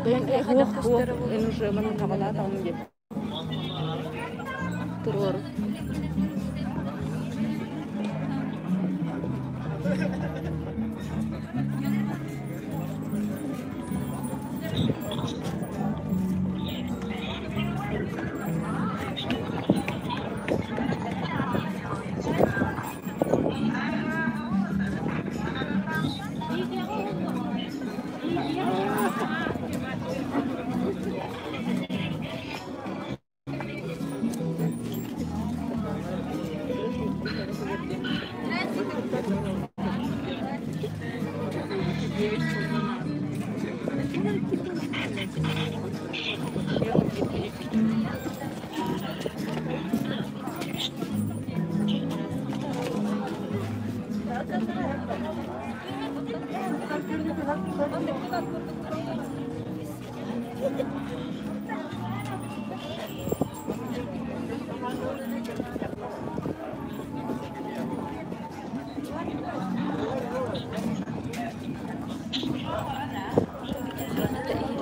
Хуох, эн уже манан хаҕалаатаҕым диэн. Туруору.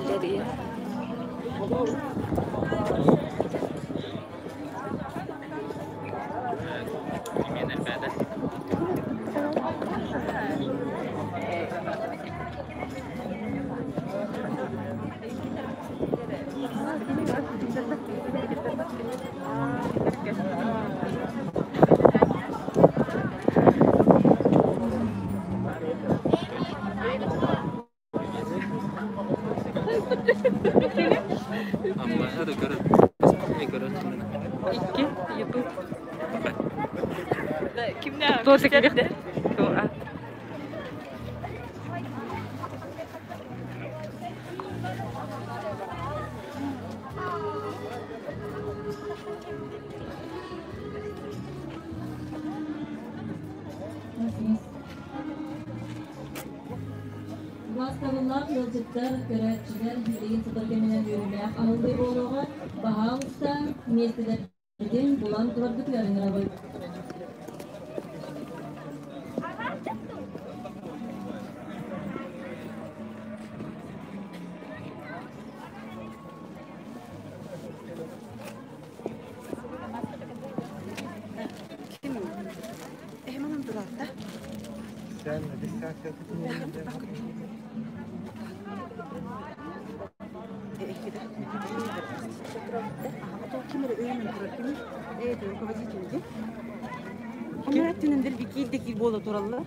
Иһиллэриэ. Икки Ютуб. Кимнээх? Убаастабыллаах ыалдьыттар, көрөөччүлэр билигин сытар кэминэн үөрүүлээх аһыллыы буолуоҕа. Баһаалыста, миэстэлэргитин булан тураргытыгар ыҥырабыт. Буола тураллар.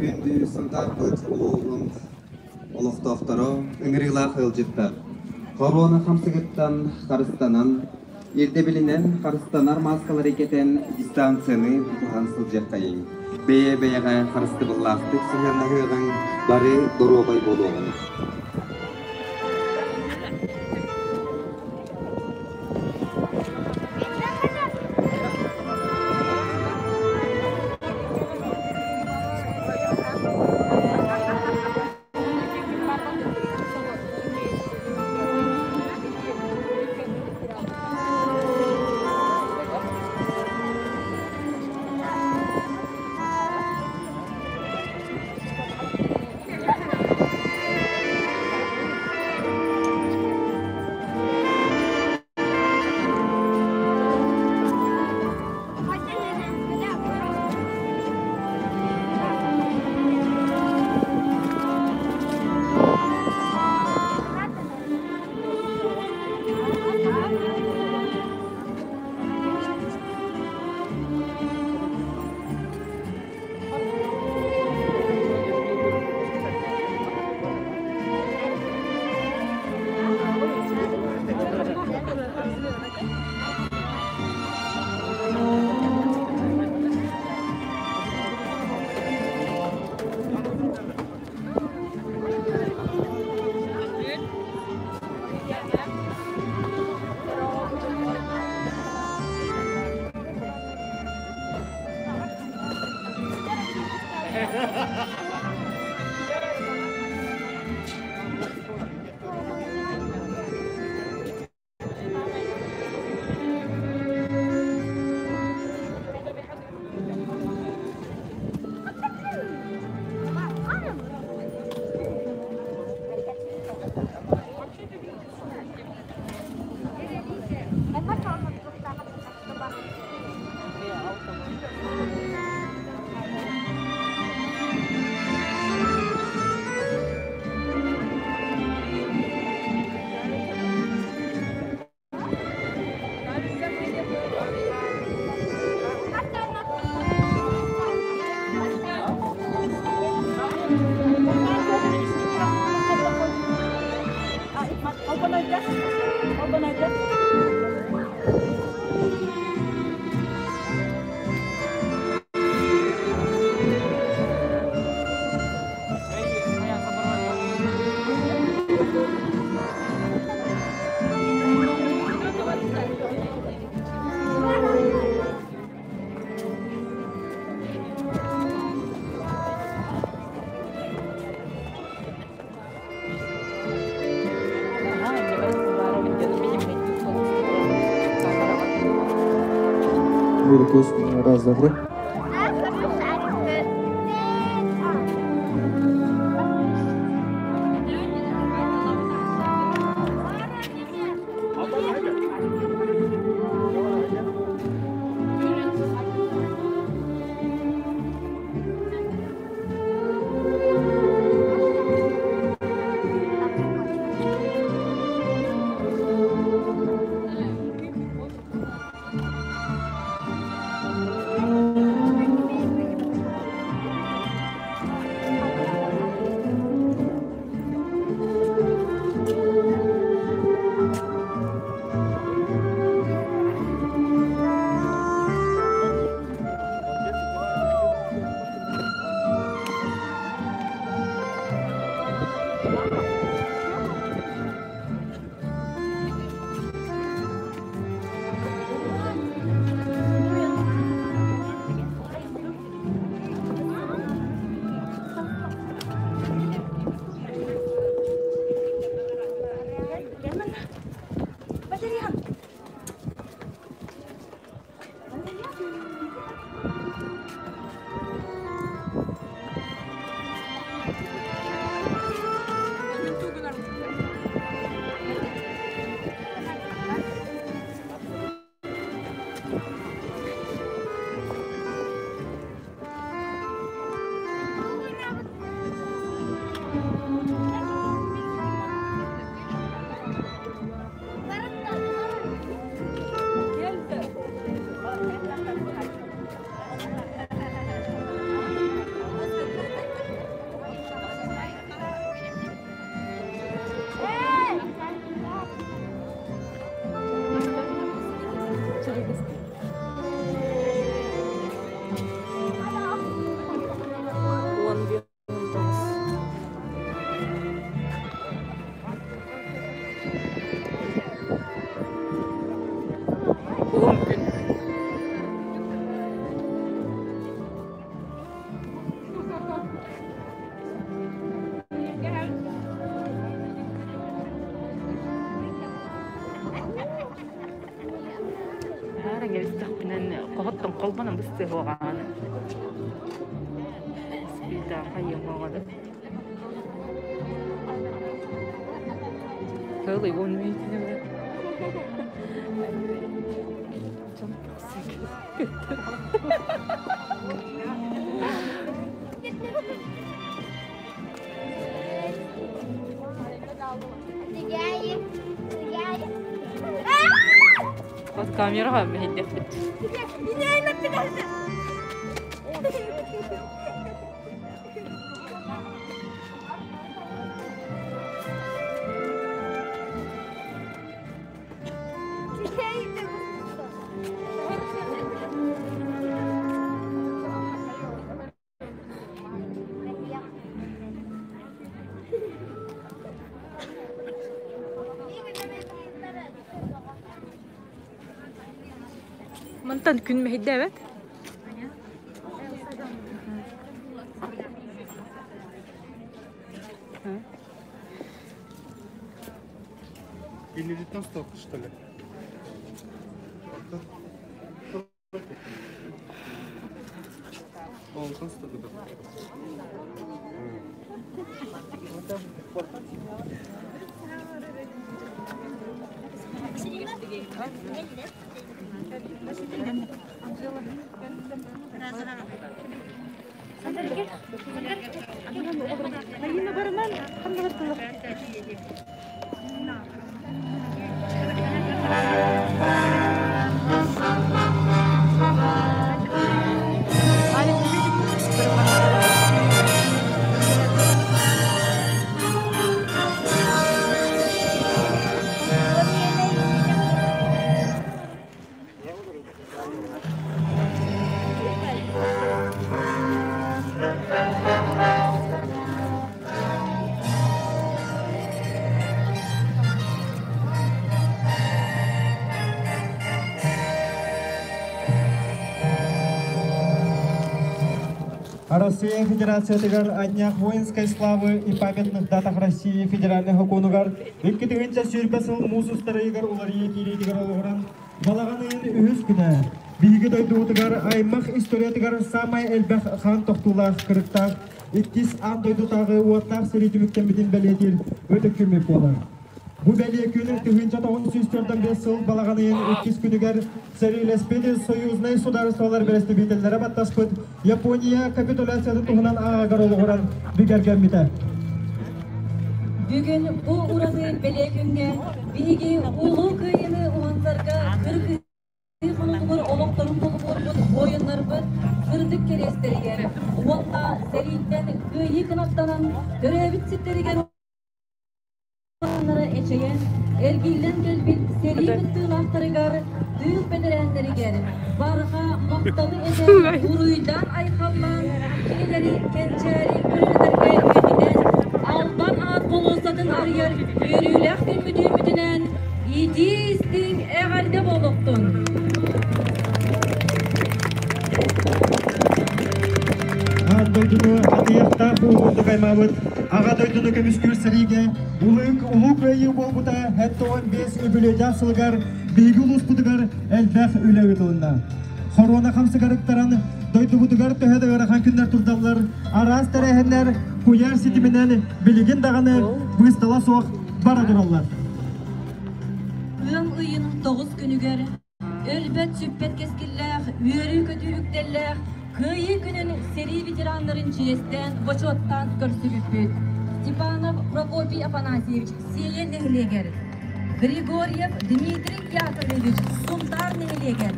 Күндү Сунтаарбыт улууһун олохтоохторо, ыҥырыылаах ыалдьыттар! Хоруона хамсыгыттан харыстанан, ирдэбилинэн харыстанар мааскалары кэтэн дистанцияны тутуһан сылдьыаххайыҥ. Бэйэ-бэйэҕэ харыстыбыллаахтык сыһыаннаһыаҕыҥ, бары доруобай буолуоҕуҥ. Раз, два, три. Холбонон быстыһуоҕаан Totally one week. Вот камераға бит. Мантан күн мехидде evet. Или столько, что ли? Он столько. Россия Федерациятыгар о днях воинской славы и памятных датах России федеральный хокунугар 2-нче сүүрбэ сыл муус устар ыйыгар уларыйыы киириитигэр олоҕуран балаҕан ыйын үһүс күнэ биһиги дойдубутугар аймах историятыгар самай элбэх хаан тохтуулаах кырыктаах иккис аан дойдутааҕы уоттаах сэрии түмүктэммитин бэлиэтиир ытык күммүт буолар. Бу бэлиэ күн 1995 сыл балаҕан ыйын иккис күнүгэр сэриилэспит союзнай судаарыстыбалар бэрэстэбиитэллэрэ баттаспыт Япония капитуляциятын туһунан ааҕыгар олоҕуран бигэргэммитэ. Бүгүн бу ураты бэлиэ күҥҥэ биһиги Улуу Кыайыыны уһансарга кыргыһыы хонуутугар олохторун толугурбут буойуннарбыт сырдык кэриэстэригэр уонна сэрииттэн кыайыы кынаттанан төрөөбүт сирдэригэр эчэйэн эргиллэн кэлбит сэрии кыттыылаахтарыгар, тыыл бэтэрээннэригэр барҕа махталы этэн, уруйдаан айхаллаан, кинилэри кэнчээри көлүөнэлэргэ үйэтитэн, албан аат болуоссатын арыйар үөрүүлээх күммүт үүммүтүнэн итии-истиҥ эҕэрдэ буолуохтун! Аан дойдуну атыйахтаах уу курдук аймаабыт Аҕа дойдуну көмүскүүр сэриигэ Улуу Улуу Кыайыы буолбута 75 үбүлүөйдээх сылыгар биһиги улууспутугар элбэх үлэ ыытылынна. Хоруона хамсыгарыктаран дойдубутугар төһө да ыарахан күннэр турдаллар, араас тэрээһиннэр куйаар ситиминэн билигин даҕаны быыстала суох бара тураллар. Ыам ыйын 9 күнүгэр өлбөт-сүппэт кэскиллээх, үөрүү-көтүү үктэллээх Кыайыы күнүн сэрии ветераннарын чиэстээн, бочуоттаан көрсүбүппүт. Степанов Прокопий Афанасьевич Сиэйэ нэһилиэгэр, Григорьев Дмитрий Яковлевич Сунтаар нэһилиэгэр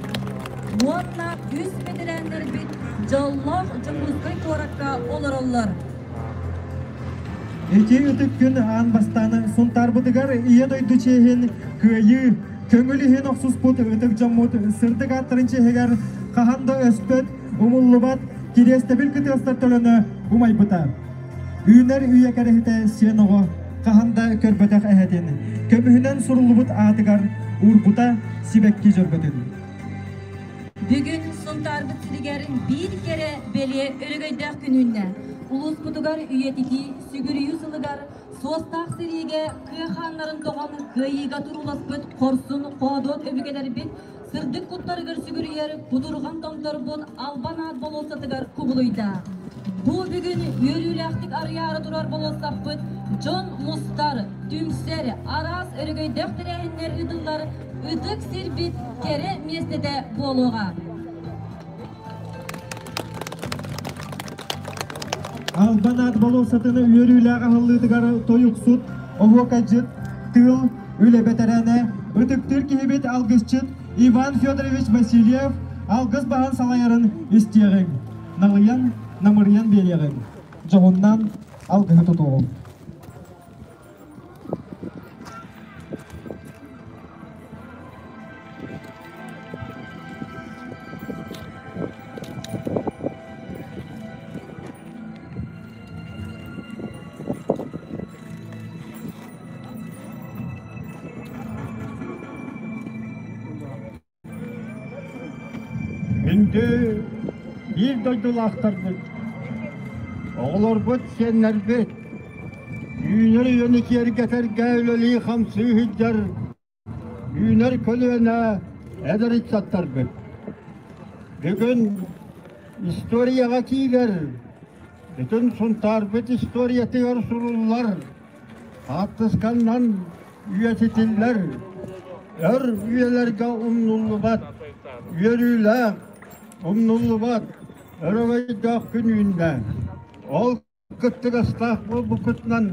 уонна үс бэтэрээннэрбит дьоллоох Дьокуускай куоракка олороллор. Ити ытык күн аан бастаан Сунтаарбытыгар Ийэ дойду чиэһин кыайыы, көҥүл иһин охсуспут ытык дьоммут сырдык ааттарын чиэһигэр хаһан да өспөт, умуллубат кириэстэбил кытыастар төлөнө умайбыта. Үүнэр үйэ кэрэһитэ сиэн оҕо хаһан да көрбөтөх эһэтин, көмүһүнэн суруллубут аатыгар уурбута сибэкки дьөрбөтүн. Бүгүн Сунтаарбыт сиригэр биир кэрэ бэлиэ өрөгөйдөөх күн үүннэ. Улууспутугар үйэтитии сүгүрүйүү сылыгар суостаах сэриигэ кыа хааннарын тоҕон кыайыыга турууласпыт хорсун хоодуот өбүгэлэрбит сырдык куттарыгар сүгүрүйэр кутурҕан томторбут албан аат болуоссатыгар кубулуйда. Бу бүгүн үөрүүлээхтик арыйаары турар болуоссаппыт дьон мустар, түмсэр, араас өрөгөйдөөх тэрээһиннэр ыытыллар ытык сирбит кэрэ миэстэтэ буолуоҕа. Албан аат болуоссатын үөрүүлээх аһыллыытыгар тойуксут, оһуокайдьыт, тыыл, үлэ бэтэрээнэ, ытыктыыр киһибит алгысчыт Иван Федорович Васильев алгыс баһан салайарын истиэҕиҥ, налыйан, намырыйан биэриэҕиҥ, дьоһуннаан алгыһы тутуоҕуҥ. Күндү биир дойдулаахтарбыт, оҕолорбут, сиэннэрбит, Үүнэр үйэни киэргэтэргэ үлэлии-хамсыы сылдьар үүнэр көлүөнэ эдэр ыччаттарбыт. Бүгүн историяҕа киирэр, бүтүн Сунтаарбыт историятыгар суруллар, хаартысканнан үйэтитиллэр, өр үйэлэргэ умнуллубат, үөрүүлээх, умнуллубат өрөгөйдөөх күн үүннэ. Ол кыттыгастаах буолбуккутунан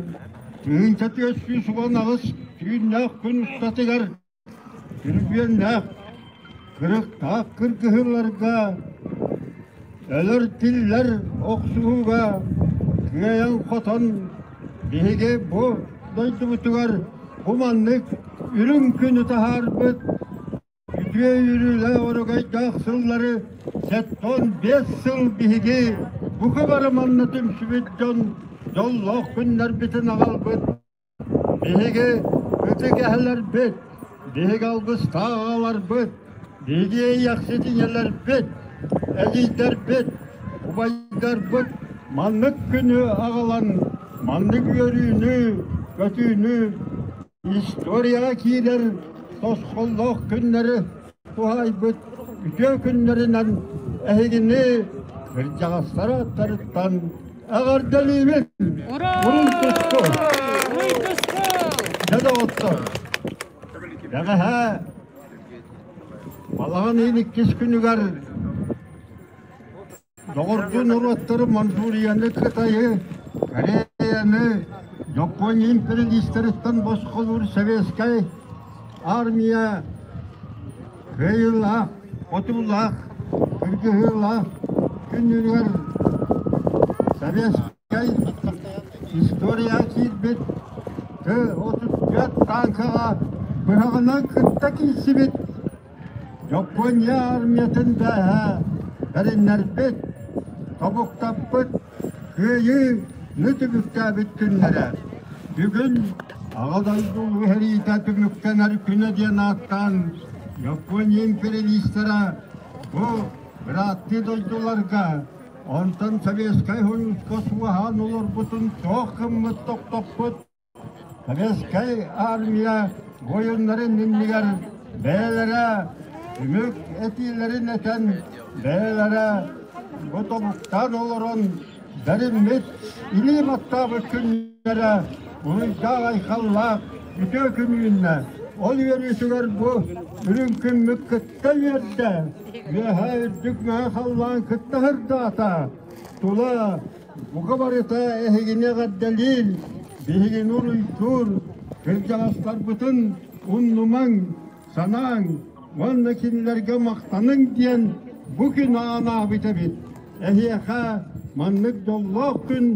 1418 түүннээх күн устатыгар Түргүөннээх, кырыктаах кыргыһыыларга өлөр-тиллэр охсуһууга кыайан-хотон биһиги бу дойдубутугар бу маннык үрүҥ күнү таһаарбыт үтүө үөрүүлээх өрөгөйдөөх сыллары 75 сыл биһиги бука бары манна түмсүбүт дьон дьоллоох күннэрбитин аҕалбыт Биһиги ытык эһэлэрбит, биһиги алгыстаах аҕаларбыт, биһиги иэйэхсит ийэлэрбит, эдьиийдэрбит, убайдарбыт маннык күнү аҕалан, маннык үөрүүнү, көтүүнү историяҕа киирэр тосхоллоох күннэри туһаайбыт үтүө күннэринэн эһигини кырдьаҕастар ааттарыттан эҕэрдэлиибин! Ура! Урун туску! Уруй туску! Дьэ доҕоттор, бэҕэһээ балаҕан ыйын иккис күнүгэр Доҕордуу норуоттары Манчжурияны, Кытайы, Кореяны, Япония империалистарыттан босхолуур советскай армия кыайыылаах, хотуулаах, кыргыһыылаах күннүүрүгэр советскай история киирбит Т-34 тааҥкаҕа быһаҕынан кытта киирсибит Дьоппуонньа армиятын бээһэ бэриннэрбит, тобуктаппыт, кыайыыны түмүктээбит күннэрэ. Бүгүн Аҕа дойду Улуу сэриитэ түмүктэнэр күнэ диэн ааттаан Япония империалистара бу бырааттыы дойдуларга, онтон Советскай Союзка суоһаан олорбутун туох гыммыт тохтоппут Советскай армия буойуннарын иннигэр бэйэлэрэ түмүк этиилэрин этэн, бэйэлэрэ бу тобуктаан олорон бэриммит илии баттаабыт күннэрэ уруйдаах-айхаллаах үтүө күн үүннэ. Ол үөрүүтүгэр бу үрүҥ күммүт кытта үөрдэ, үөһээ үрдүк мэҥэ халлаан кытта сырдаата, тула Бука барыта эһигини эҕэрдэлиир, биһигини уруйдуур, кырдьаҕастарбытын умнумаҥ, санааҥ уонна кинилэргэ махтаныҥ диэн бу күн анаабыт эбит. Эһиэхэ маннык дьоллоох күн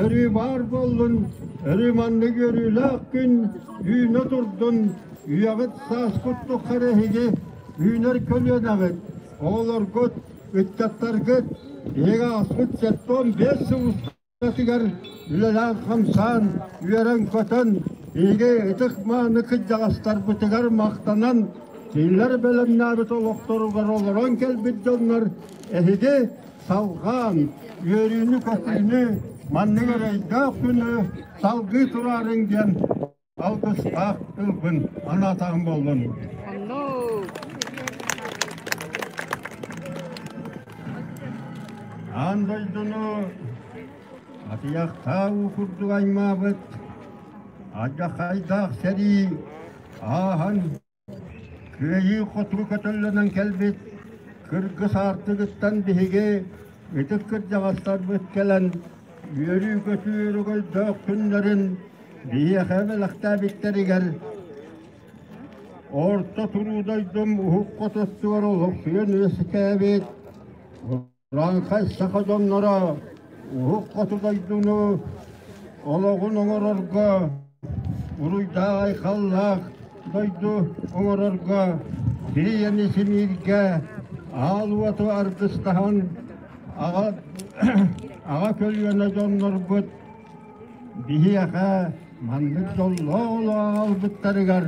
өрүү баар буоллун, өрүү маннык үөрүүлээх күн үүнэ турдун, үйэҕит сааскыт тухары эһиги үүнэр көлүөнэҕит, оҕолоргут Ыччаттаргыт биһиги ааспыт 75 сыл устатыгар үлэлээн-хамсаан, үөрэн-көтөн, биһиги ытык-мааны кырдьаҕастарбытыгар махтанан, кинилэр бэлэмнээбит олохторугар олорон кэлбит дьоннор эһиги салҕаан, үөрүүнү-көтүүнү, маннык эрэйдээх күнү салгыы тураарыҥ диэн Алгыстаах тылбын анаатаҕым буоллун. Аан дойдуну атыйахтаа уу курдук аймаабыт алдьархайдаах сэрии ааһан кыайыы хоту көтөллөнөн кэлбит кыргыс аартыгыттан биһиги ытык кырдьаҕастарбыт кэлэн үөрүү-көтүү өрөгөйдөөх күннэрин Биһиэхэ бэлэхтээбиттэригэр Орто туруу дойдум уһук хотуттугар олохсуйан үөскээбит урааҥхай саха дьонноро уһук хоту дойдуну олоҕун оҥорорго уруйдаах айхаллаах дойду оҥорорго сирийэни симииргэ аал уоту аргыстаһан аҕа аҕа көлүөнэ дьоннорбут Биһиэхэ маннык дьоллоох олоҕу аҕалбыттарыгар,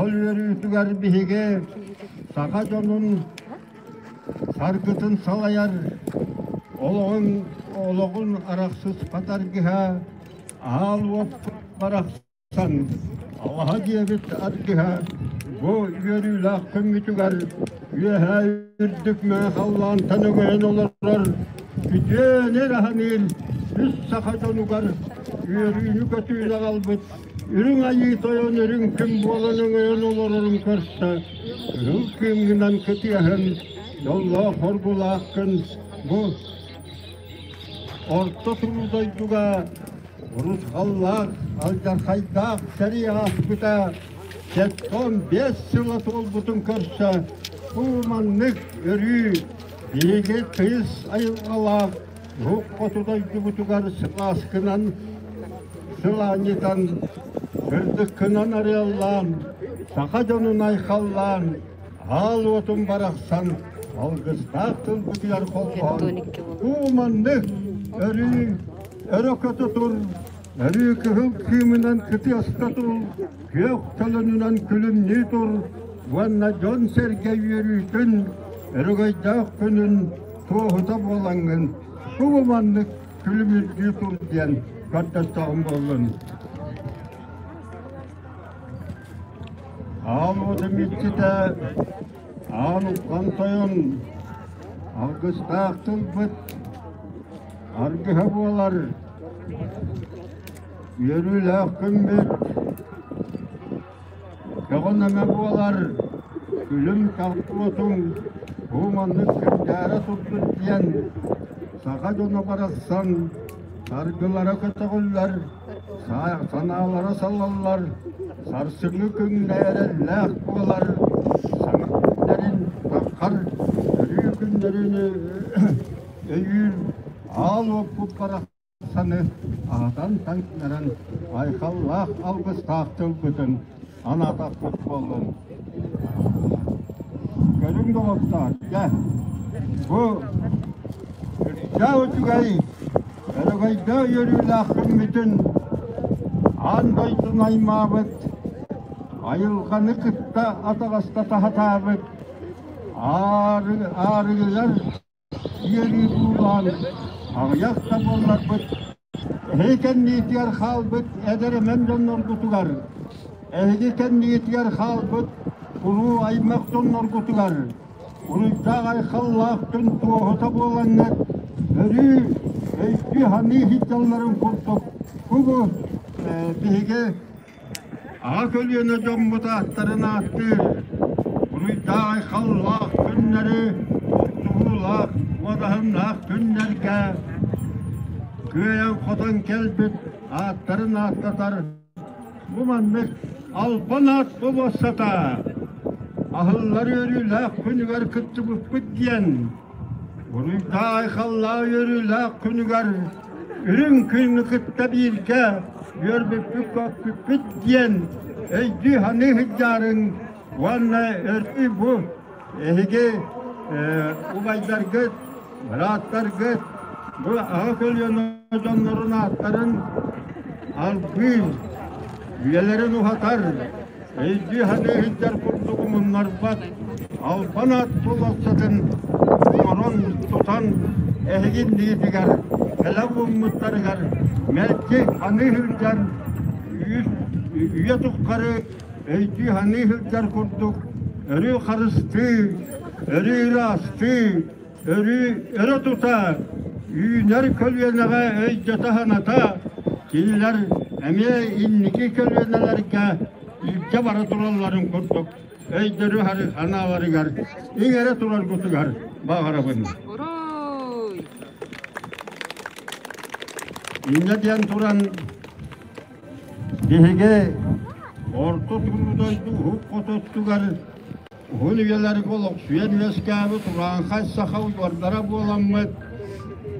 ол үөрүүтүгэр биһиги саха дьонун саргытын салайар, олоҕун, олоҕун арахсыспат аргыһа, Аал уоппут барахсан алаһа диэбит аргыһа бу үөрүүлээх күммүтүгэр үөһээ үрдүк мэҥэ халлаантан өҥөйөн олорор үтүөнү ыраһаныыр үс саха дьонугар үөрүүнү-көтүүнү аҕалбыт Үрүҥ Айыы Тойон үрүҥ күн буолан өҥөйөн олорорун көрсө кыһыл кыымҥынан кытыаһын дьоллоох хоргулаах күн бу Орто туруу дойдуга урусхаллаах, алдьархайдаах сэрии ааспыта 75 сыла туолбутун көрсө бу маннык өрүү биһиги тыйыс айылҕалаах уһук хоту дойдубутугар сылааскынан сылаанньытан, сырдыккынан арыаллаан, саха дьонун айхаллаан, аал уотун барахсан алгыстаах тылбытыгар холбоон уу маннык өрүү өрө көтө тур, өрүү кыһыл кыымынан кытыаста тур, күөх төлөнүнэн күлүмнүү тур уонна дьон-сэргэ үөрүүтүн, өрөгөйдөөх күнүн туоһута буолаҥҥын бу маннык күлүмүрдүү тур диэн көрдөстөҕүм буоллун. Аал уотум иччитэ, аал уххан тойон, алгыстаах тылбыт аргыһа буолар, үөрүүлээх күммүт көҕүн-эмэ буолар, күлүм уотуҥ бу маннык күндээрэ турдун диэн саха дьоно барахсан саргылара көтөҕүллэр, санаалара салаллар, сарсыҥҥы күҥҥэ эрэллээх буолар, саҥа күннэрин таххар, өрүү күннэрин өйүүр аал уоппут барахсаны аһатан таҥнаран айхаллаах алгыстаах тылбытын анаатахпыт буоллун. Көрүҥ доҕоттоор, дьэ, бу үрдээх үчүгэй Өрөгөйдөөх үөрүүлээх күммүтүн аан дойдуну аймаабыт, айылҕаны кытта атаҕастата сатаабыт аарыгыгар үөрүү буулаан, аҕыйах да буолларбыт, эһиги кэнниитигэр хаалбыт эдэр эмэн дьонноргутугар, эһиги кэнниитигэр хаалбыт улуу аймах дьонноргутугар Уруйдаах айхаллаах күн туоһута буолаҥҥыт, өрүү өйдүү-саныы сылдьалларын курдук, бу биһиги аҕа көлүөнэ дьоммут ааттарын ааттыыр уруйдаах айхаллаах күннэри охсуһуулаах, уодаһыннаах күннэргэ кыайан-хотон кэлбит ааттарын ааттатар Бу маннык албан аат болуоссата аһыллар үөрүүлээх күнүгэр кыттыбыппыт диэн уруйдаах айхаллаах үөрүүлээх күнүгэр үрүҥ күнү кытта бииргэ үөрбүппүт-көппүппүт диэн өйдүү-саныы сылдьаарыҥ уонна өрүү бу эһиги убайдаргыт, бырааттаргыт бу аҕа көлүөнэ дьоннорун ааттарын албыыр, үйэлэрин уһатар, өйдүү-саныы сылдьар курдук умуннарбат албан аат болуоссатын оҥорон, тутан эһиги иннигитигэр кэлэ ууммуттарыгар мэлдьи саныы сылдьар үйэ тухары өйдүү-саныы сылдьар курдук өрүү харыстыы, өрүү ыраастыы, өрүү өрө тута, үүнэр көлүөнэҕэ өйдөтө-саната, кинилэр эмиэ инники көлүөнэлэргэ илдьэ бара туралларын курдук өйдөрү санааларыгар иҥэрэ тураргытыгар баҕарабын. Инньэ диэн туран Биһиги Орто туруу дойду уһук хототтугар уһун үйэлэргэ олохсуйан үөскээбит урааҥхай саха удьуордара буоламмыт,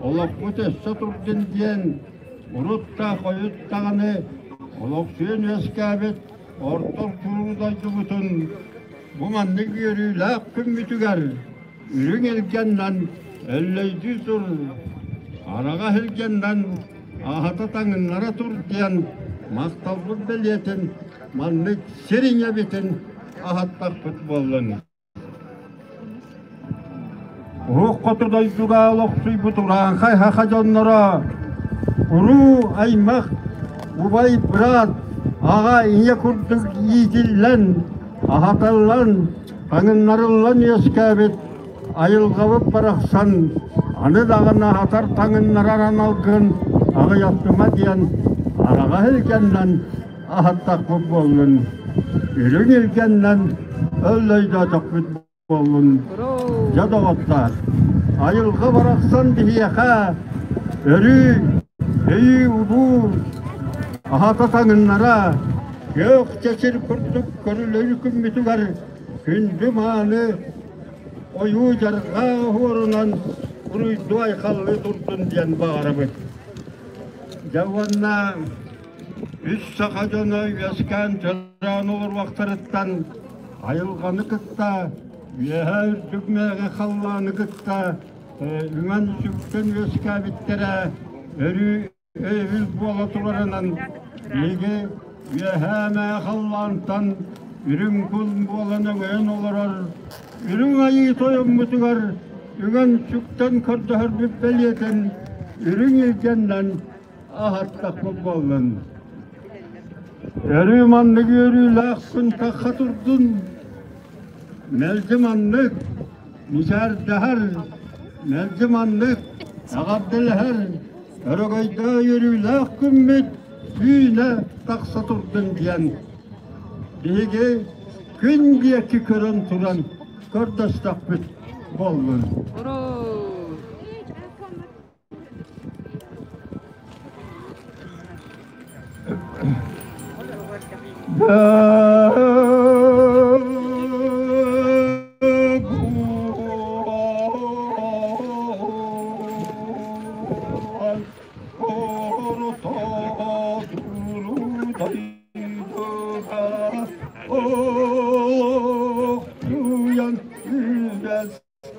олохпут өссө турдун диэн урут да хойут даҕаны олохсуйан үөскээбит Орто туруу дойдубутун бу маннык үөрүүлээх күммүтүгэр үрүҥ илгэннэн өллөйдүү тур, араҕас илгэннэн аһата таҥыннара тур диэн махталбыт бэлиэтин маннык сир ийэбитин аһаттахпыт буоллун. Уһук хоту дойдуга олохсуйбут урааҥхай саха дьонноро уруу аймах. Убай быраат аҕа ийэ курдук иитиллэн, аһатыллан, таҥыннарыллан үөскээбит айылҕабыт барахсан аны даҕаны аһатар таҥыннарар аналгын аҕыйаттыма диэн араҕас илгэннэн аһаттахпыт буоллун, үрүҥ илгэннэн өллөйдөөтөхпүт буоллун. Дьэ доҕоттоор, айылҕа барахсан биһиэхэ өрүү өйүү улуу аһата таҥыннара күөх чэчир курдук көрүлүр күммүтүгэр күндү мааны ойуу дьарҕаа оһуорунан уруйдуу айхаллыы турдун диэн баҕарабыт. Дьэ уонна үс саха дьоно үөскээн төрөөн олоруохтарыттан айылҕаны кытта үөһээ үрдүк мээҕи халлааны кытта үҥэн-сүктэн үөскээбиттэрэ өрүү өйөбүл буола турарынан биһиги үөһээ мээ халлаантан үрүҥ күн буолан өҥөйөн олорор үрүҥ айыы тойоммутугар үҥэн-сүктэн көрдөһөрбүт бэлиэтин үрүҥ илгэннэн аһаттахпыт буоллун. Өрүү маннык үөрүүлээх күн тахха турдун. Мэлдьи маннык мичээрдэһэр, мэлдьи маннык эҕэрдэлэһэр, өрөгөйдөөх үөрүүлээх күммүт үүнэ тахса турдун диэн биһиги күн диэки көрөн туран көрдөстөхпүт буоллун.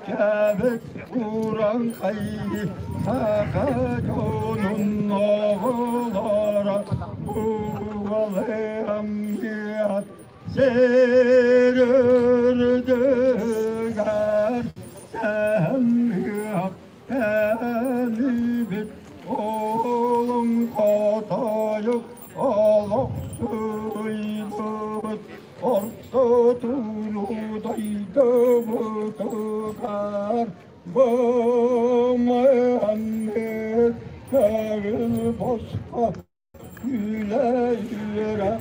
Кэбик уран-хай саха дьонун оҕолоро буолыам диэт сир үрдүгэр сэһэммиэх тэнийбит олоҥ хотойук олохсуйбут Орто туруу дойдубутугар бу маннык көҥүл босхо күлэ-үөрэ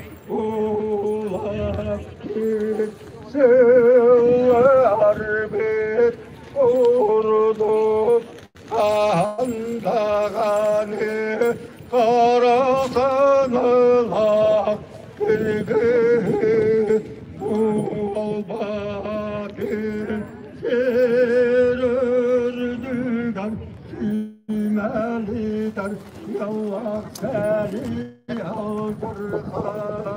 улааппыт сылларбыт курдук хаһан даҕаны хара саналаах кыргыһыы буолбатын сир үрдүгэр симэлитэр яллах сэрии алдьархайа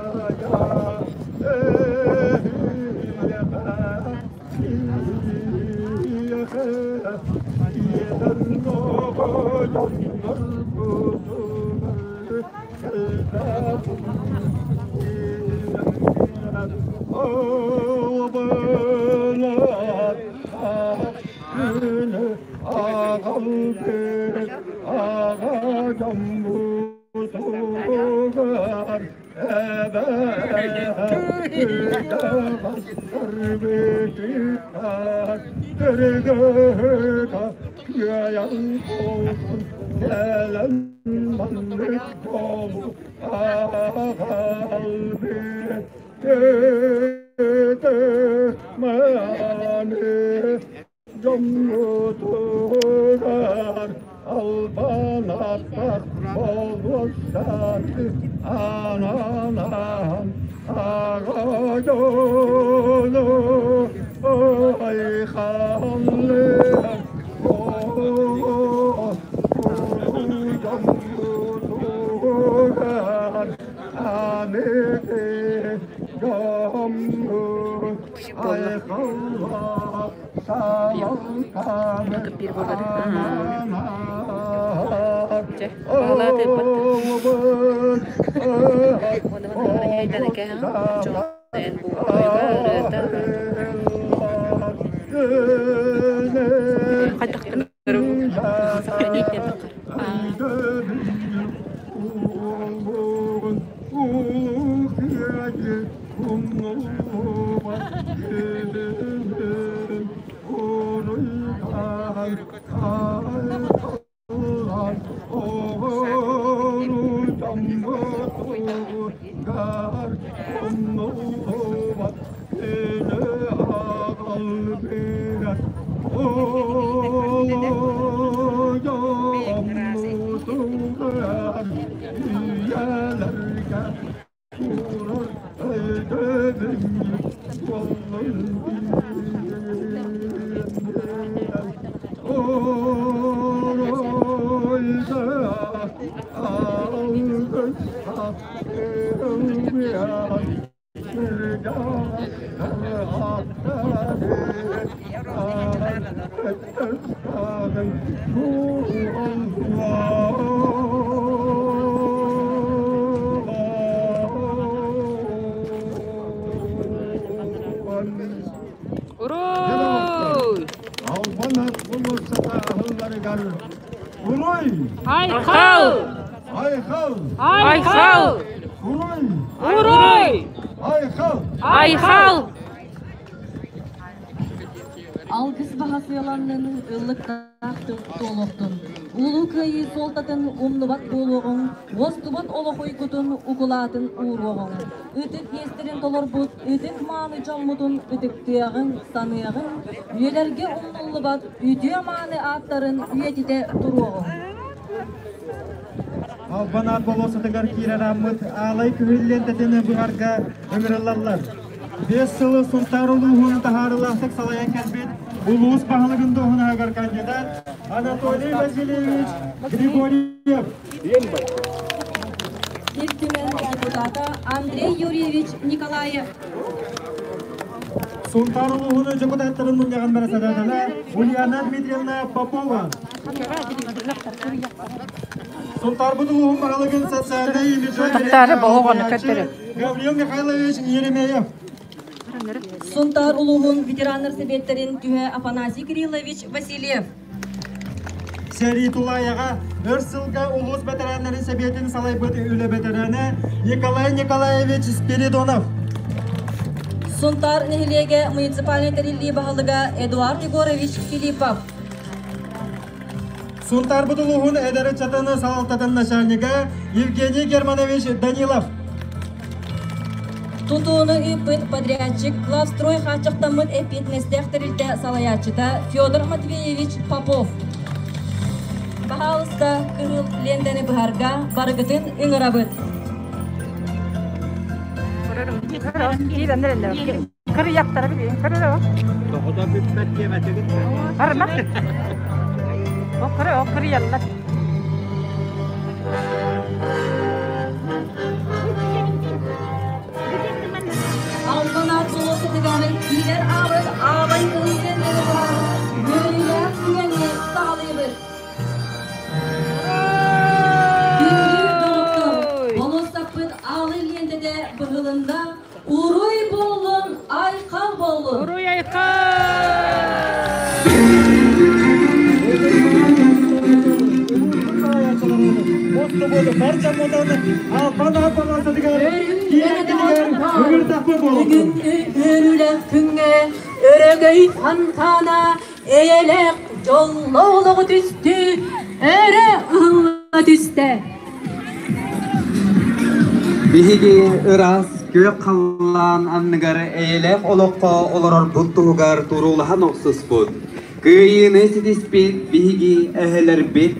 Дьоммутугар албан аттар болуоссаты ананан аҕа дьону айхаллыам дьоммутугар аныгы дьоммут айхаллаах Биир буолбата. Дьэ, баҕалаах тыыппат. Уонна манна эн бу тойуга ырыата хайдах сохранить диэн Уруй! Уруй! Айхал! Айхал! Айхал! Уруй! Уруй! Айхал! Айхал! Алгыс баһа сыаланнын ыллыктаах туолуохтун. Улуу Кыайыы суолтатын умнубат буолуоҕуҥ, уостубат олох уйгутун укулаатын ууруоҕуҥ. Ытык иэстэрин толорбут ытык мааны дьоммутун ытыктыаҕыҥ, саныаҕыҥ, үйэлэргэ умнуллубат үтүө мааны ааттарын үйэтитэ туруоҕуҥ. Албан аат болуоссатыгар киирэр ааммыт аалай күһүн лиэнтэтин быһарга ыҥырыллаллар. Биэс сылы Сунтаар улууһун таһаарыылаахтык салайан кэлбит улуус баһылыгын дуоһунаһыгар кандидат Анатолий Васильевич Григорьев. Ил Түмэн депутата Андрей Юрьевич Николаев. Сунтаар улууһун дьокутааттарын мунньаҕын бэрэссэдээтэлэ Ульяна Дмитриевна Попова. Сунтаарбыт улууһун баһылыгын социальнай имиджи Таптаары боһоҕону көтөрө. Гаврил Михайлович Еремеев. Сунтаар улууһун ветераннар сэбиэттэрин түһэ Афанасий Кириллович Васильев. Сэрии тулаайаҕа өр сылга улуус бэтэрээннэрин сэбиэтин салайбыт үлэ бэтэрээнэ Николай Николаевич Спиридонов. Сунтаар нэһилиэгэ муниципальнай тэриллии баһылыга Эдуард Егорович Филиппов. Сунтаарбыт улууһун эдэр ыччатын салалтатын начальнига Евгений Германович Данилов. Тутууну ыыппыт подрядчик Главстрой хааччахтаммыт эппиэтинэстээх тэрилтэ салайааччыта Федор Матвеевич Попов. Баһаалыста кыһыл лиэнтэни быһарга барыгытын ыҥырабыт. Тоҕото бүппэт диэбэтигит Албан аат болуоссатыгар киирэр аабыт аабай кыһыл лиэнтэни быһар үөрүүлээх түгэҥҥэ саҕалыыбыт. Күндү доҕоттор, болуоссаппыт аалый лиэнтэтэ быһылында Уруй буоллун, айхал буоллун! Уруй айхал! Бүгүҥҥү үөрүүлээх күҥҥэ өрөгөй фонтана эйэлээх дьоллоох олоҕу түстүү өрө ыһылла түстэ. Биһиги ыраас күөх халлаан анныгар эйэлээх олоххо олорорбут туһугар туруулаһан охсуспут, кыайыыны ситиспит биһиги эһэлэрбит,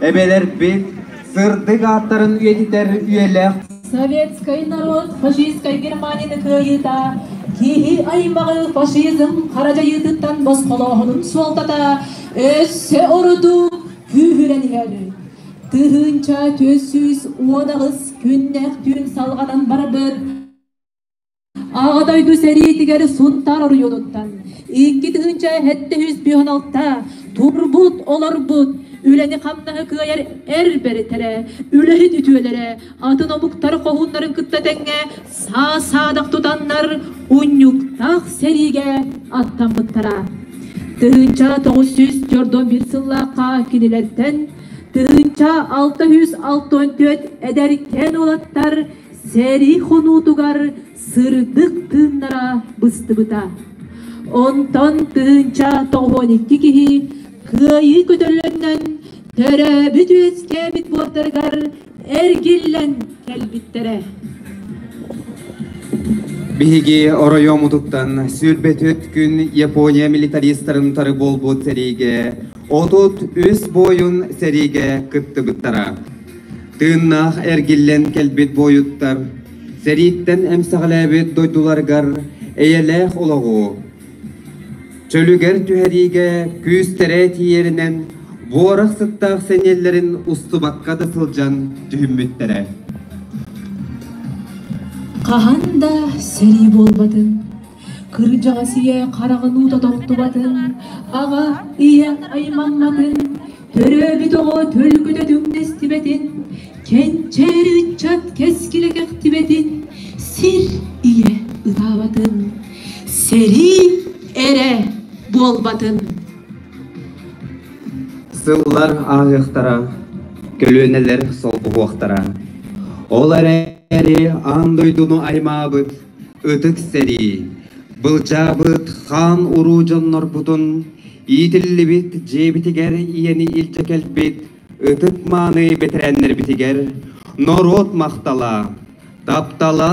эбэлэрбит сырдык ааттарын үйэтитэр үйэлээх Советский народ фашистскай Германияны кыайыыта киһи аймаҕы фашизм хара дьайыытыттан босхолооһунун суолтата өссө ордук күүһүрэн иһэр. 1418 күннээх түүн салҕанан барбыт Аҕа дойду сэриитигэр Сунтаар оройуонуттан 2756 турбут, олорбут, үлэни-хамнаһы кыайар эр бэртэрэ, үлэһит үтүөлэрэ атын омуктар хоһууннарын кытта тэҥҥэ саа-саадах тутаннар унньуктаах сэриигэ аттаммыттара. 1941 сыллаахха кинилэртэн 1664 эдэркээн уолаттар сэрии хонуутугар сырдык тыыннара быстыбыта. Онтон 1092 киһи кыайыы көтөллөнөн төрөөбүт-үөскээбит буордарыгар эргиллэн кэлбиттэрэ. Биһиги оройуоммутуттан 24 күн Япония милитаристарын утары буолбут сэриигэ 33 буойун сэриигэ кыттыбыттара. Тыыннаах эргиллэн кэлбит буойуттар сэрииттэн эмсэҕэлээбит дойдуларыгар эйэлээх олоҕу чөлүгэр түһэриигэ күүстэрэ тиийэринэн буорах сыттаах сэниэлэрин устубакка да сылдьан түһүммүттэрэ. Хаһан да сэрии буолбатын, кырдьаҕас ийэ хараҕын уута тохтубатын, аҕа ийэ аймамматын, төрөөбүт оҕо төлкөтө түҥнэстибэтин, кэнчээри ыччат кэскилэ кэхтибэтин, сир ийэ ытаабатын, сэрии эрэ буолбатын. Сыллар ааһыахтара, көлүөнэлэр солбуһуохтара. Ол эрээри аан дойдуну аймаабыт ытык сэрии, былдьаабыт хаан уруу дьоннорбутун, иитиллибит дьиэбитигэр ийэни илдьэ кэлбит ытык-мааны бэтэрээннэрбитигэр норуот махтала, таптала,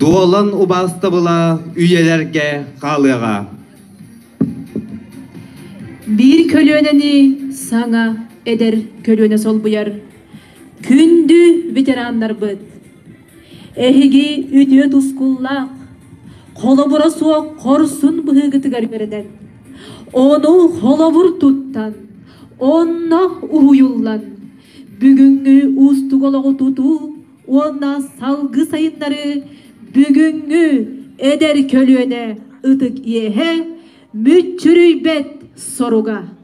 дуолан убаастабыла үйэлэргэ хаалыаҕа. Биир көлүөнэни саҥа эдэр көлүөнэ солбуйар күндү ветераннарбыт! Эһиги үтүө тускуллаах, холобура суох хорсун быһыыгытыгар үөрэнэн, ону холобур туттан, онно уһуйуллан, бүгүҥҥү уустук олоҕу тутуу уонна салгыы сайыннарыы бүгүҥҥү эдэр көлүөнэ ытык иэһэ мүччүрүйбэт соруга.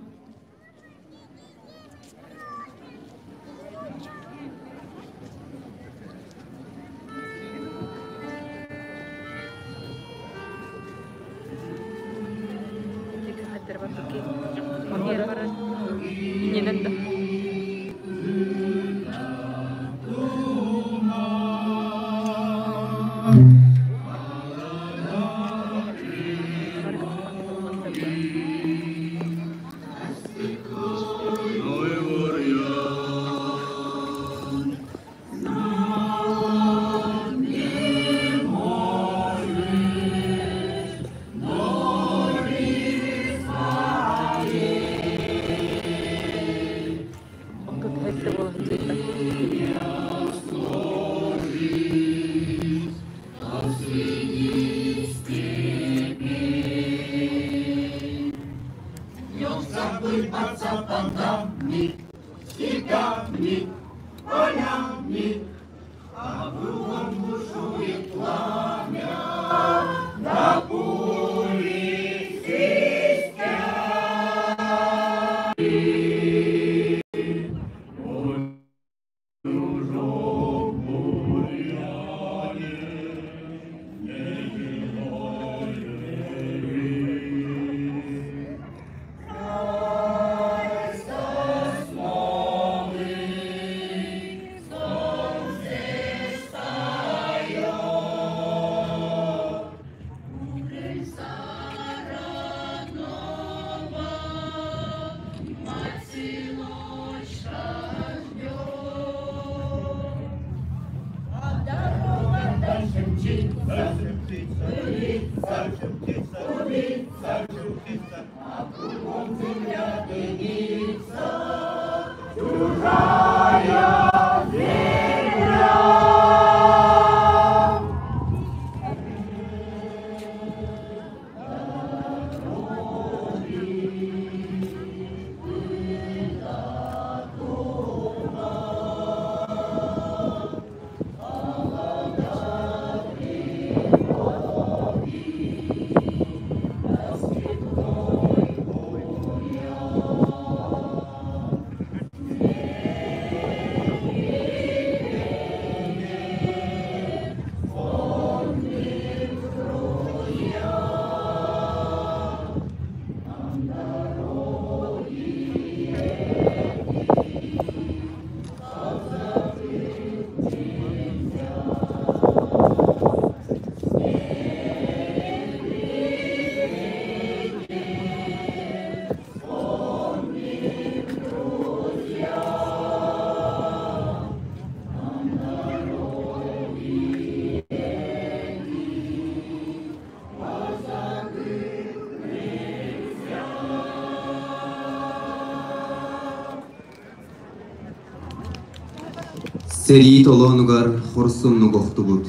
Сэрии толоонугар хорсуннук охтубут,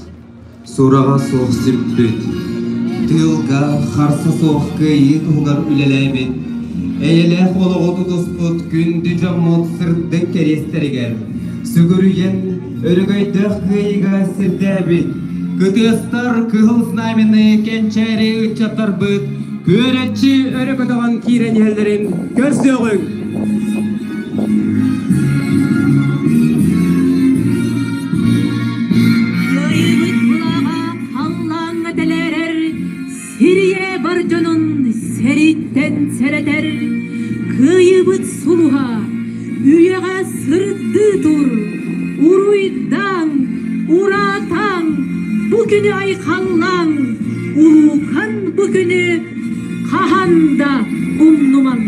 сураҕа суох сүппүт, тыылга харса суох кыайыы туһугар үлэлээбит, эйэлээх олоҕу тутуспут күндү дьоммут сырдык кэриэстэригэр сүгүрүйэн өрөгөйдөөх кыайыыга сирдээбит кытыастар кыһыл знамени кэнчээри ыччаттарбыт күөрэччи өрө көтөҕөн киирэн иһэллэрин көрсүөҕүҥ! Кыайыыбыт былааҕа халлааҥҥа тэлээрэр, сирийэ бар дьонун сэрииттэн сэрэтэр. Кыайыыбыт сулуһа үйэҕэ сырдыы тур, уруйдааҥ, ураатааҥ, бу күнү айхаллааҥ, улуукан бу күнү хаһан да умнумаҥ.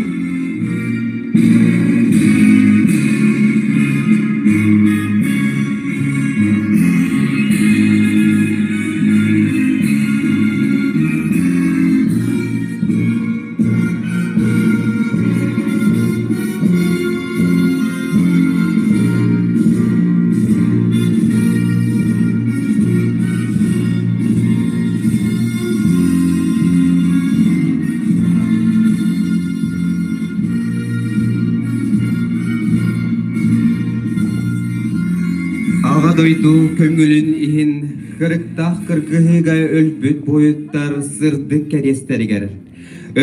Аҕа дойду көҥүлүн иһин кырыктаах кыргыһыыга өлбүт буойуттар сырдык кэриэстэригэр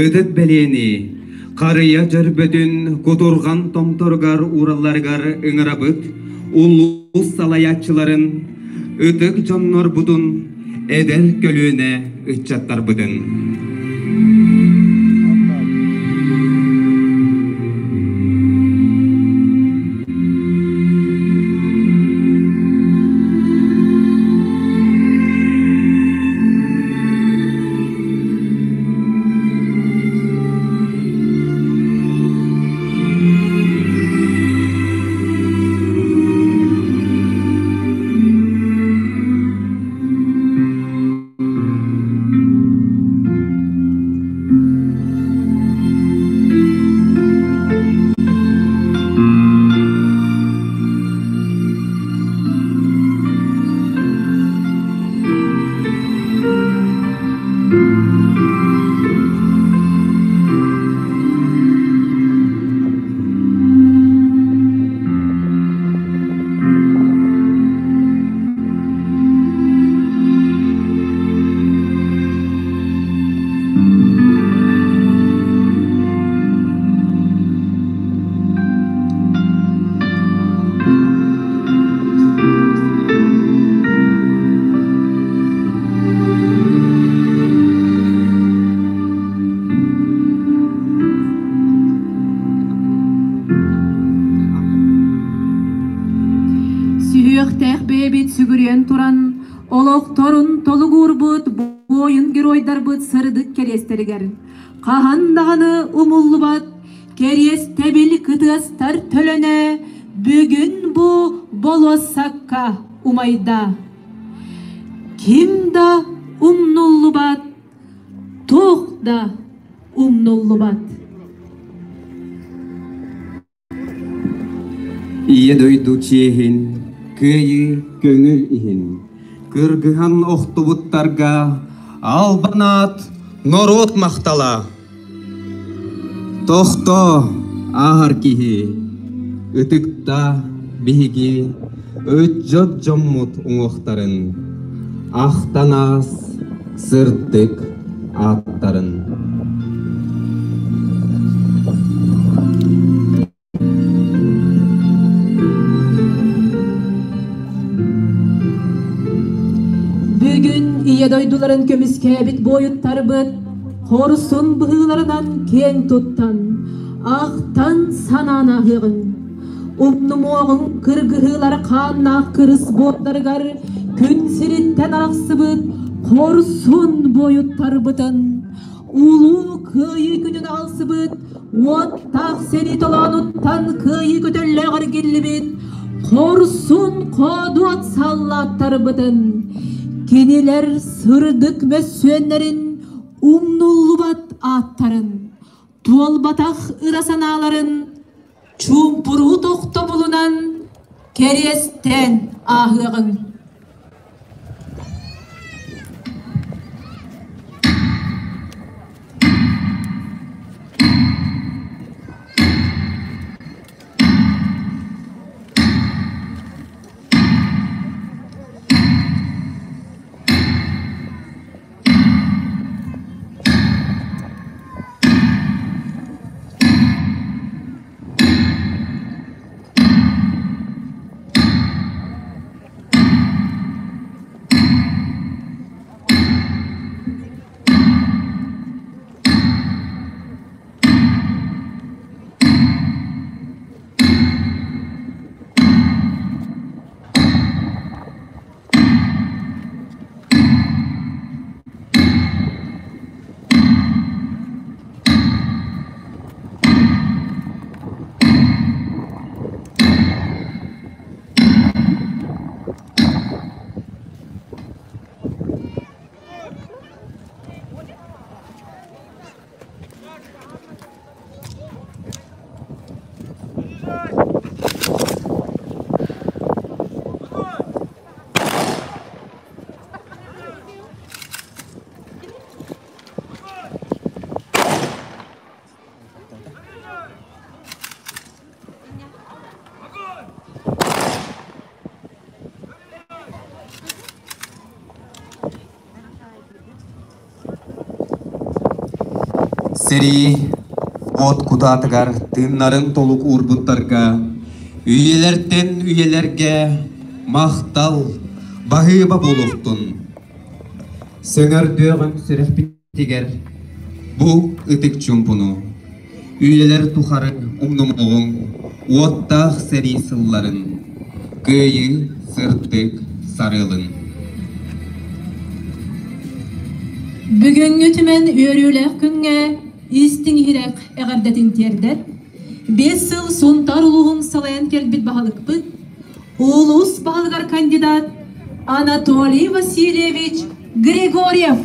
ытык бэлиэни харыйа дьөрбөтүн кутурҕан томторугар ууралларыгар ыҥырабыт улуус салайааччыларын ытык дьоннорбутун эдэр көлүөнэ ыччаттарбытын. Сүһүөхтээх бэйэбит сүгүрүйэн туран, олохторун толугуурбут буойун геройдарбыт сырдык кэриэстэригэр хаһан даҕаны умуллубат кэриэстэбил кытыастар төлөнө бүгүн бу болуоссакка умайда. Ким да умнуллубат, туох да умнуллубат. Ийэ дойду чиэһин, кыайыы көҥүл иһин, кыргыһан охтубуттарга албан аат норуот махтала. Тохтоо, ааһар киһи, ытыкта биһиги ыччат дьоммут уҥуохтарын, ахтан аас сырдык ааттарын. Бүгүн Ийэ дойдуларын көмүскээбит буойуттарбыт хорсун быһыыларынан киэн туттан, ахтан санаан ааһыаҕыҥ. Умнумуоҕуҥ кыргыһыылар хааннаах кырыс буордарыгар күн сириттэн арахсыбыт хорсун буойуттарбытын Улуу Кыайыы күнүн аҕалсыбыт, уоттаах сэрии толоонуттан кыайыы көтөллөөх эргиллибит хорсун хоодуот саллааттарбытын, кинилэр сырдык мөссүөннэрин умнуллубат ааттарын, туолбатах ыра санааларын чуумпуруу тохтобулунан. кэриэстээн ааһыаҕыҥ. Сэрии уот кутаатыгар тыыннарын толук уурбуттарга үйэлэртэн үйэлэргэ махтал, баһыыба буолуохтун. Сөҥөрдүөҕүҥ сүрэхпитигэр бу ытык чуумпуну, үйэлэр тухары умнумуоҕуҥ уоттаах сэрии сылларын, кыайыы сырдык сарыалын. Бүгүҥҥү түмэн үөрүүлээх күҥҥэ истиҥ иһирэх эҕэрдэтин тиэрдэр, 5 сыл Сунтаар улууһун салайан кэлбит баһылыкпыт, улуус баһылыгар кандидат Анатолий Васильевич Григорьев.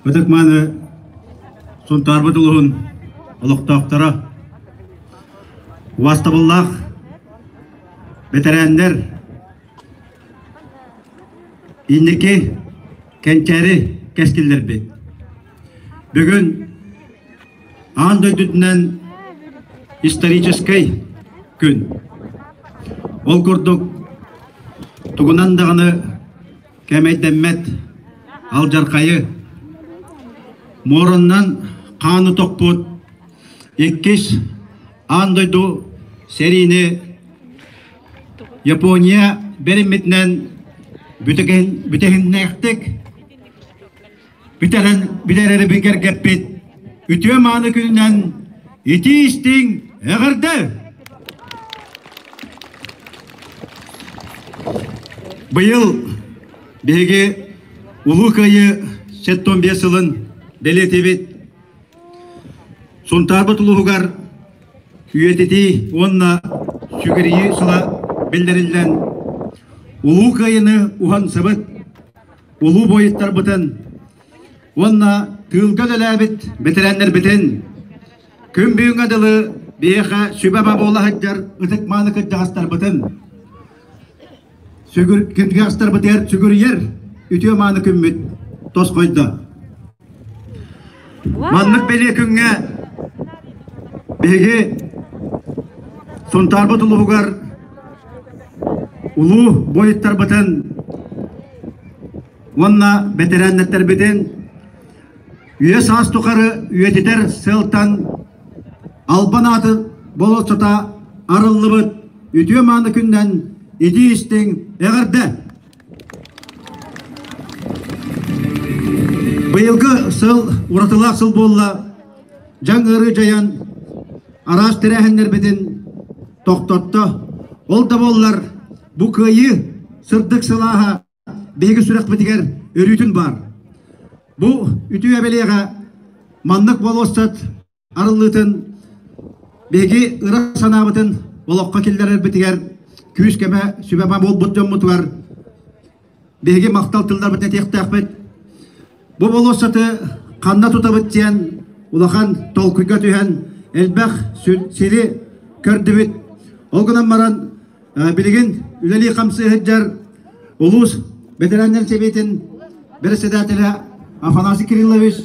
Ытык-мааны Сунтаарбыт улууһун олохтоохторо, убаастабыллаах бэтэрээннэр, инники кэнчээри кэскиллэрбит. Бүгүн аан дойдутунан историческай күн. Ол курдук тугунан даҕаны кэмэйдэммэт алдьархайы муораннан хааны тохпут иккис аан дойду сэриини Япония бэриммитинэн бүтэһиннээхтик бүтэрэн билэр бигэргэппит үтүө мааны күнүнэн итии истиҥ эҕэрдэ! Быйыл биһиги Улуу Кыайыы 75 сылын бэлиэтиибит. Сунтаарбыт улууһугар үйэтитии уонна сүгүрүйүү сыла биллэриллэн Улуу Кыайыыны уһансыбыт улуу буойуттарбытын уонна тыылга үлэлээбит бэтэрээннэрбитин күн бүгүҥҥэ дылы биһиэхэ сүбэ-ама буола сылдьар ытык-мааны кырдьаҕастарбытын сүгүр кырдьаҕастарбытыгар сүгүрүйэр үтүө-мааны күммүт тосхойдо. Маннык бэлиэ күҥҥэ биһиги Сунтаарбыт улууһугар улуу буойуттарбытын уонна бэтэрээннэрбитин үйэ саас тухары үйэтитэр сыалтан албан ааты болуоссата арыллыбыт үтүө мааны күнүнэн итии истиҥ эҕэрдэ! Быйылгы сыл уратылаах сыл буолла. Дьаҥ ыарыы дьайан араас тэрээһиннэрбитин тохтотто. Ол да буоллар бу кыайыы сырдык сылааһа биһиги сүрэхпитигэр өрүүтүн баар. Бу үтүө бэлиэҕэ маннык болуоссат арыллыытын биһиги ыра санаабытын олоххо киллэрэрбитигэр күүс-көмө сүбэ буолбут дьоммутугар Биһиги махтал тылларбытын этиэхтээхпит. Бу болуоссаты ханна тутабыт диэн улахан толкуйга түһэн элбэх сири көрдүбүт. Ол гынан баран билигин үлэлии-хамсыы сылдьар улуус бэтэрээннэр сэбиэтин бэрэссэдээтэлэ Афанасий Кириллович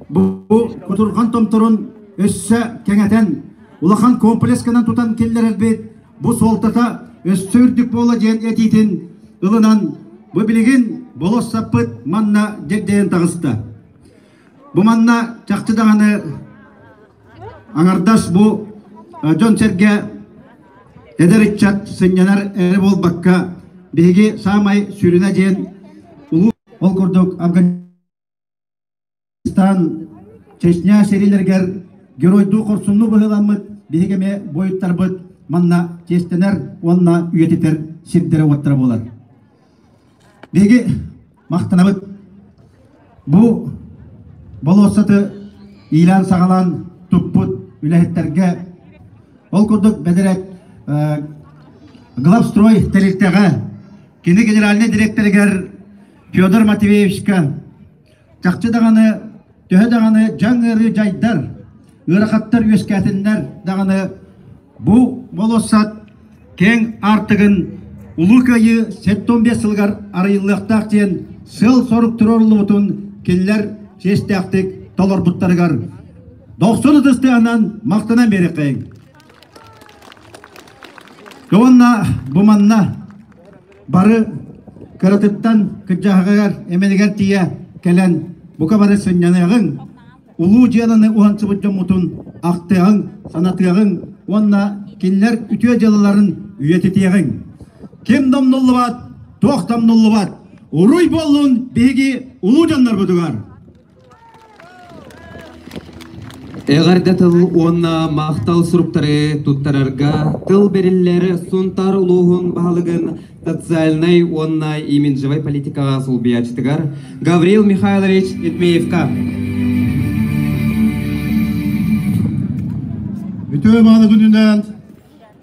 бу кутурҕан томторун өссө кэҥэтэн улахан комплекс гынан тутан киллэрэрбит бу суолтата өссө үрдүк буола диэн этиитин ылынан бу билигин болуоссаппыт манна дьэгдэйэн таҕыста. Бу манна чахчы даҕаны аҥардас бу дьон-сэргэ эдэр ыччат сынньанар эрэ буолбакка биһиги саамай сүрүнэ диэн улуу ол курдук Афганистан Чечня сэриилэригэр геройдуу хорсуннуу быһыыламмыт биһиги эмиэ буойуттарбыт манна чиэстэнэр уонна үйэтитэр сирдэрэ-уоттара буолар. Биһиги махтанабыт. Бу болуоссаты иилээн-саҕалаан туппут үлэһиттэргэ ол курдук бэдэрээт Главстрой тэрилтэҕэ кини генеральнай дириэктэригэр Федор Матвеевичка Чахчы даҕаны, төһө даҕаны дьаҥ ыарыы дьайдар, ыарахаттар үөскээтиннэр даҕаны бу болуоссат киэҥ аартыгын Улуу Кыайыы 75 сылыгар арыйыллыахтаах диэн сыал-сорук туруоруллубутун кинилэр чиэстээхтик толорбуттарыгар дохсун ытыс тыаһынан махтанан биэриэххэйиҥ. Уонна бу манна бары кыратыттан кырдьаҕаһыгар эмэнигэр тиийэ кэлэн бука бары сынньаныаҕыҥ, улуу дьыаланы уһансыбыт дьоммутун ахтыаҕыҥ, санатыаҕыҥ уонна кинилэр үтүө дьыалаларын үйэтитиэҕиҥ. Ким да умнуллубат, туох да умнуллубат, уруй буоллун биһиги улуу дьоннорбутугар! Эҕэрдэ тыл уонна махтал суруктары туттарарга тыл бэриллэр Сунтаар улууһун баһылыгын социальнай уонна имиджевай политикаҕа солбуйааччытыгар Гаврил Михайлович Итмеевка. Үтүө мааны күнүнэн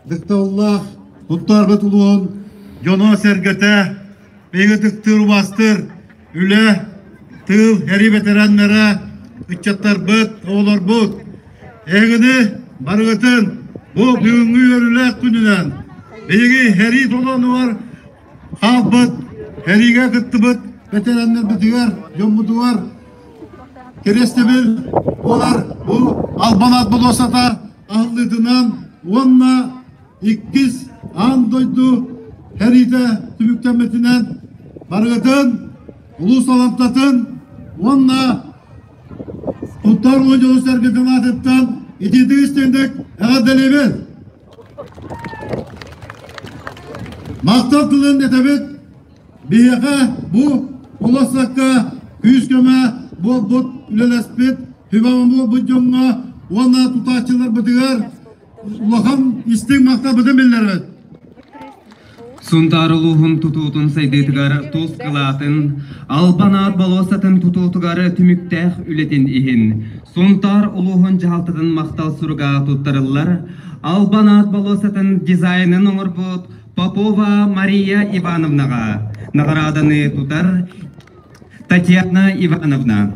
дыкталлаах Сунтаарбыт улууһун дьоно-сэргэтэ биһиги ытыктыыр убаастыыр үлэ, тыыл, сэрии бэтэрээннэрэ, ыччаттарбыт, оҕолорбут, эһигини барыгытын бу бүгүҥҥү үөрүүлээх күнүнэн биһиги сэрии толоонугар хаалбыт, сэриигэ кыттыбыт бэтэрээннэрбитигэр, дьоммутугар кириэстэбил буолар бу албан аат болуоссата аһыллыытынан уонна иккис аан дойду сэриитэ түмүктэммитинэн барыгытын улуус саламтатын уонна Туттар улуу дьону-сэргэтин аатыттан итиитик истиҥник эҕэрдэлиибит! Махтал тылын этэбит биһиэхэ бу болуоссакка күүс-көмө буолбут үлэлэспит сүбэ буолбут дьоҥҥо уонна тутааччыларбытыгар улахан истиҥ махталбытын биллэрэбит. Сунтаар улууһун тутуутун сайдыытыгар тус кылаатын, Албан аат болуоссатын тутуутугар түмүктээх үлэтин иһин Сунтаар улууһун дьаһалтатын махтал суруга туттарыллар Албан аат болуоссатын дизайнын оҥорбут Попова Мария Ивановнаҕа наҕарааданы тутар Татьяна Ивановна.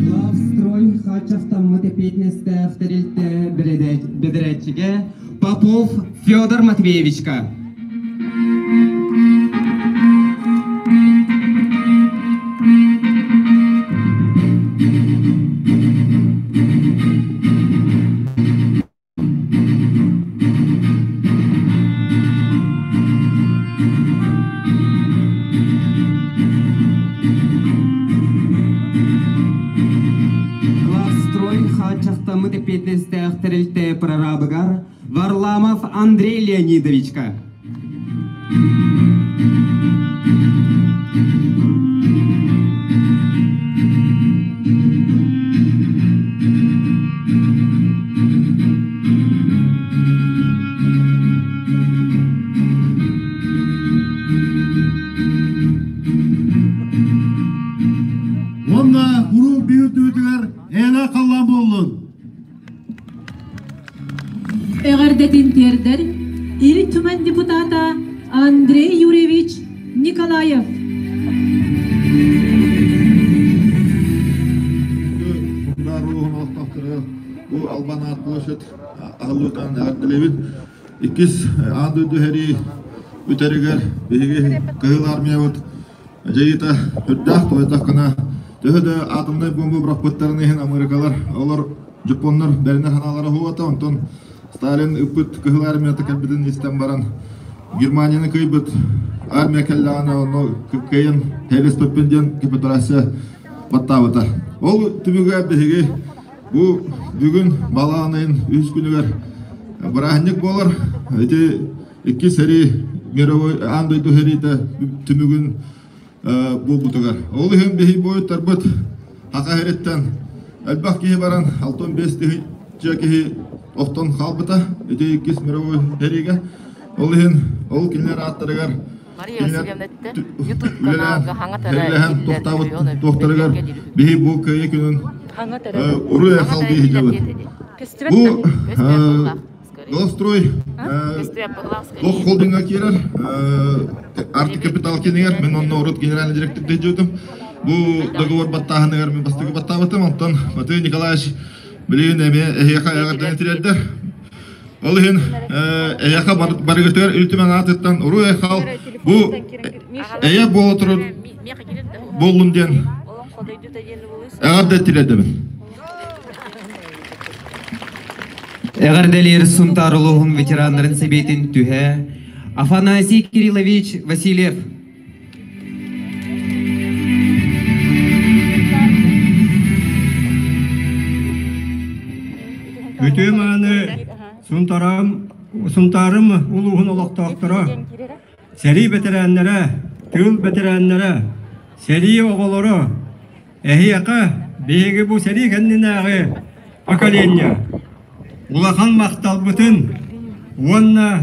Главстрой хааччахтаммыт эппиэтинэстээх тэрилтэ бэдэрээччигэ Попов Федор Матвеевичка. Главстрой хааччахтаммыт эппиэтинэстээх тэрилтэ прорабыгар Варламов Андрей Леонидовичка. тиэрдэр Ил Түмэн депутата Андрей Юрьевич Николаев. Бу Албан аат площадь аһыллыытынан эҕэрдэлиибит. Иккис аан дойду сэрии бүтэригэр биһиги Кыһыл Армиябыт дьайыыта үрдээх тоойдоххуна төһө да атомнай бомба бырахпыттарын иһин Америкалар олор дьоппуоннар бэринэр санаалара уһуота онтон Сталин ыппыт Кыһыл Армията кэлбитин истэн баран Германияны кыайбыт армия кэллэҕинэ онно кыайан хейлеспеппин диэн капитуляция баттаабыта. Ол түмүгэ биһиги Бу бүгүн балаҕан ыйын үһүс күнүгэр бырааһынньык буолар. Ити икки сэрии мировой аан дойду сэриитэ түмүгүн буолбутугар. Ол иһин биһи буойуттарбыт Хаха сириттэн элбэх киһи баран 65 тыһыынча киһи охтон хаалбыта. Ити иккис мировой сэриигэ. Ол иһин ол кинилэр ааттарыгар Мария Васильевна YouTube каналга хаҥа Үлэлэһэн тохтообут туохтарыгар биһи бу кыайыы күнүн уруй айхал дии Бу Голострой Лох холдинга киирэр Арктик Капитал киинигэр мен онно урут генеральный директор деждетим. Бу договор баттааһыныгар мен бастакы баттаабытым. Онтон Матвей Николаевич билигин эмиэ эһиэхэ эҕэрдэнэ тириэрдэр. Ол иһин эйэхэ барыгытыгар Ил Түмэн аатыттан уруй айхал бу эйэ буола турар буоллун диэн эҕэрдэ тириэрдэбин. Эҕэрдэлиир Сунтаар улууһун ветераннарын сэбиэтин түһэ Афанасий Кириллович Васильев. Үтүө мааны Сунтарым, Сунтаарым улууһун олохтоохторо, сэрии бэтэрээннэрэ, тыыл бэтэрээннэрэ, сэрии оҕолоро, эһиэхэ биһиги бу сэрии кэннинээҕи поколение улахан махталбытын уонна.